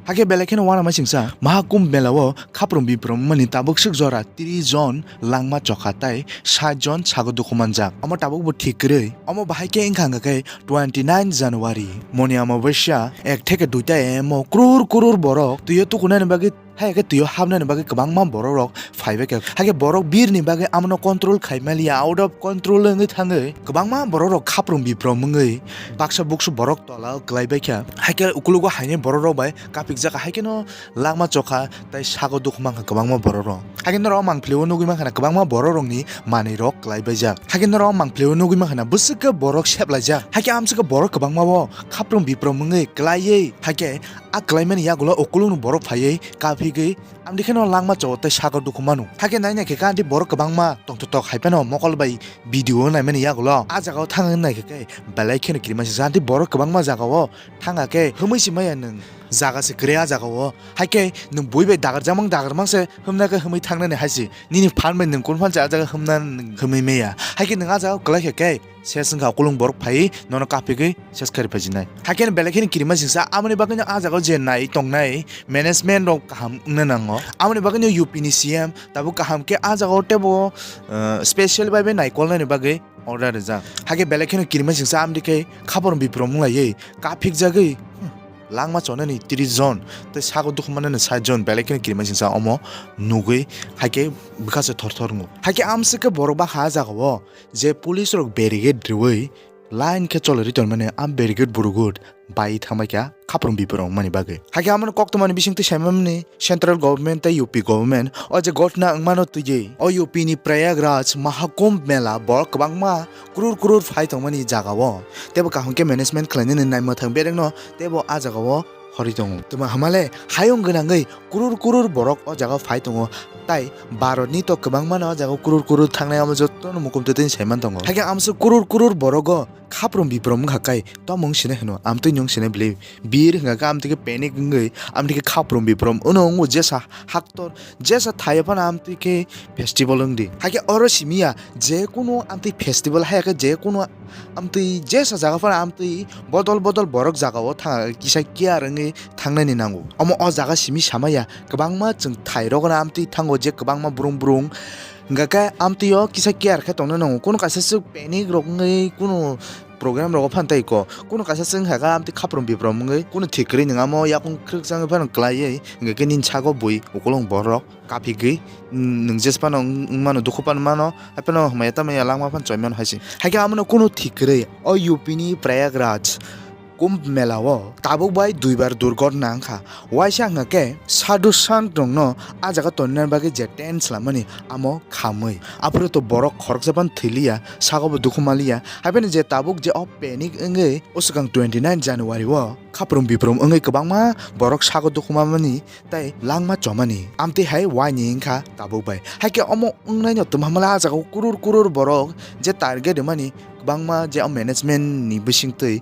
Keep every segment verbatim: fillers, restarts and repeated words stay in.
Hakhe belai kheno uanama singsa Mahakumbh Mela o khaprum biprum wngmani tabuk swk jora tris jon langma chokha tai sat jon sago dukhu manjak. Omo tabuk bo thik kwrwi. Omo bahai khe wngkha hwnkha khe twenty nine January, Moni Amabasya ek theke duita A M o krur krur borok twi o tukunani bagwi, hai khe twi o habnani bagwi kwbangma borok rok phaibai kha. Hakhe borok birni bagwi amono control khai maliya, out of control wngwi thangwi kwbangma borok rok khaprum biprum wngwi baksa buksu borok tola o kwlai bai kha. Hakhe ukulugo hainai borok rok bai kapikjak, haikhe no langma chokha tai sago dukhu mankha kwbangma borok rok. Hakhe norok mangpili o nugwi mankha na kwbangma borok rokni manwi rok kwlai baijak. Hakhe norok mangpili o nugwi mankha na bwswk khe borok seplaijak. Hakhe amswk khe borok kwbangma o khaprum biprum wngwi kwlaiwi, hakhe a kwlaimani yagulo ukulukni borok phaiwi kaphigwi amtwi kheno langma chao tei sago dukhu mano. Hakhe nai nai khe khe amtwi borok kwbangma tongthok tok hai phano mokol bai video naimani yagulo a jagao thang wng nai khe khe belai kheno kirima singsa. Amtwi borok kwbangma jagao thang kha khe himwi si maya nwng jaga se kwrwi a jagao. Hakhe nwng bui bai dagarjak mang dagar mang se himna khe himwi thangnani hai si. Nini phan bai nwng kun phan se a jaga himna himwi maya. Hakhe nwng a jagao kwlai khe khe ses wngkha ukulung borok phaiwi nono kaphigwi ses kharwi phaijinai. Hakhe belai kheno kirima singsa, amoni bagwino a jagao je nai tongnai management rok kaham wngna nango. Amoni bagwino U P ni C M tabuk kaham khe a jagao teibo, uh, special bai bai naikolnani bagwi order rijak. Hakhe belai kheno kirima singsa amtwi khe khaprum biprum wng laiwi kaphikjagwi, hmm, langma chonani tris jon tei sago dukhu manani sat jon belai kheno kirima singsa omo nugwi hakhe bwkha se thor thor wngo. Hakhe amswk khe borok bakha a jagao je police rok barricade rwui line khe cholorwi tongmani a barricade burgut bai thangbai kha khaprum biprum wngmani bagwi. Hakhe amoni koktwmani bisingtwi saimani central government tei U P government o je gotna wngmano twiwi o U P ni Prayagraj Mahakumbh Mela borok kwbangma krur krur phai tongmani jagao teibo kaham khe management khlainani naimwthang berekno teibo a jagao horwi tongo. Twma hamale hayung gwnangwi kurur kurur borok o jaga phai tongo, tai Bharatni to kwbangmano o jaga kurur kurur thangnai, amo jotono mukumtwi twi saiman tongo. Hakhe amswk kurur kurur borogo khaprum biprum wngkha kai, tamo wng sinai hwno, amtwi nwng sinai bwlwi bir hwnkha khe amtwi khe panic wngwi amtwi khe khaprum biprum wno wngo jesa haktor jesa thaio phano amtwi khe festival wngdi. Hakhe oro simiya je kunu amtwi festival haya khe je kunu amtwi jesa jaga phano amtwi bodol bodol borok jagao thang kisa care wngwi thangnani nango. Omo o jaga simi samaya kwbangma chwng thai rogno amtwi thango je kwbangma brung brung hwnkha khe amtwi o kisa care khe tongna nango. Kunu kaisa swk panic rok wngwi kunu program rogo phano tei ko kunu kaisa swk wngkha khe amtwi khaprum biprum wngwi kunu thik kwrwi nwng amo yakung khwrwk changwi phano kwlaiwi hwnkha khe nini sago bui ukulung borok kaphigwi, mm, nwng jesa phano wng-, wngmano, dukhu phano mano, hai phano hamya tamya langma phano choi mano hai se. Hai khe amono kunu thik kwrwi o U P ni Prayagraj Kumbh Mela o tabuk bai duibar durgotna wngkha. Waisa wngkha khe sadhu sant rokno a jaga tonina bagwi je tent swlamani amo khamwi. Aphuru to borok khoroksa phano thwi liya, sago bo dukhu ma liya. Hai phano je tabuk je o panic wngwi o swkang twenty nine January o khaprum biprum wngwi kwbangma borok sago dukhu mamani tei langma chomani amtwi hai uaini wngkha tabuk bai. Hai khe omo wngnaino twma hamala a jagao kurur kurur borok je target rwmani kwbangma je o management ni bisingtwi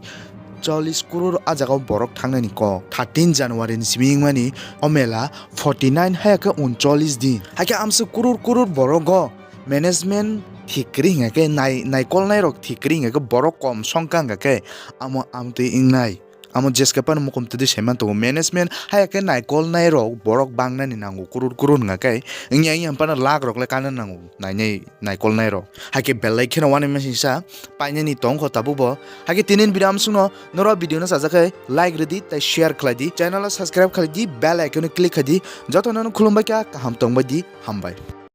chollish kurur a jagao borok thangnani kok. Thirteen January ni simi wngmani o mela forty nine haya khe unchollish din. Hai khe amswk kurur kurur borogo management thik kwrwi hingya khe nai-, naikolnairok thik kwrwi hingya khe borok kom songkha hingya khe amo amtwi wngnai. Amo jeske phano mukum twi saiman tongo management, haya khe naikolnai rok borok bangnani nango, kurur kurur wngya khe wngya wngya phano lakh rok le kana nango nainai naikolnai rok. Hai khe belai kheno uanama singsa painani tongkho tabuk bo. Hai khe tini ni video amsukno norok video no sajak khe like rwdi tei share khlai di, channel o subscribe khlai di, bell icon o click khai di, jotono no khulumbai kha kaham tongbai di, hambai.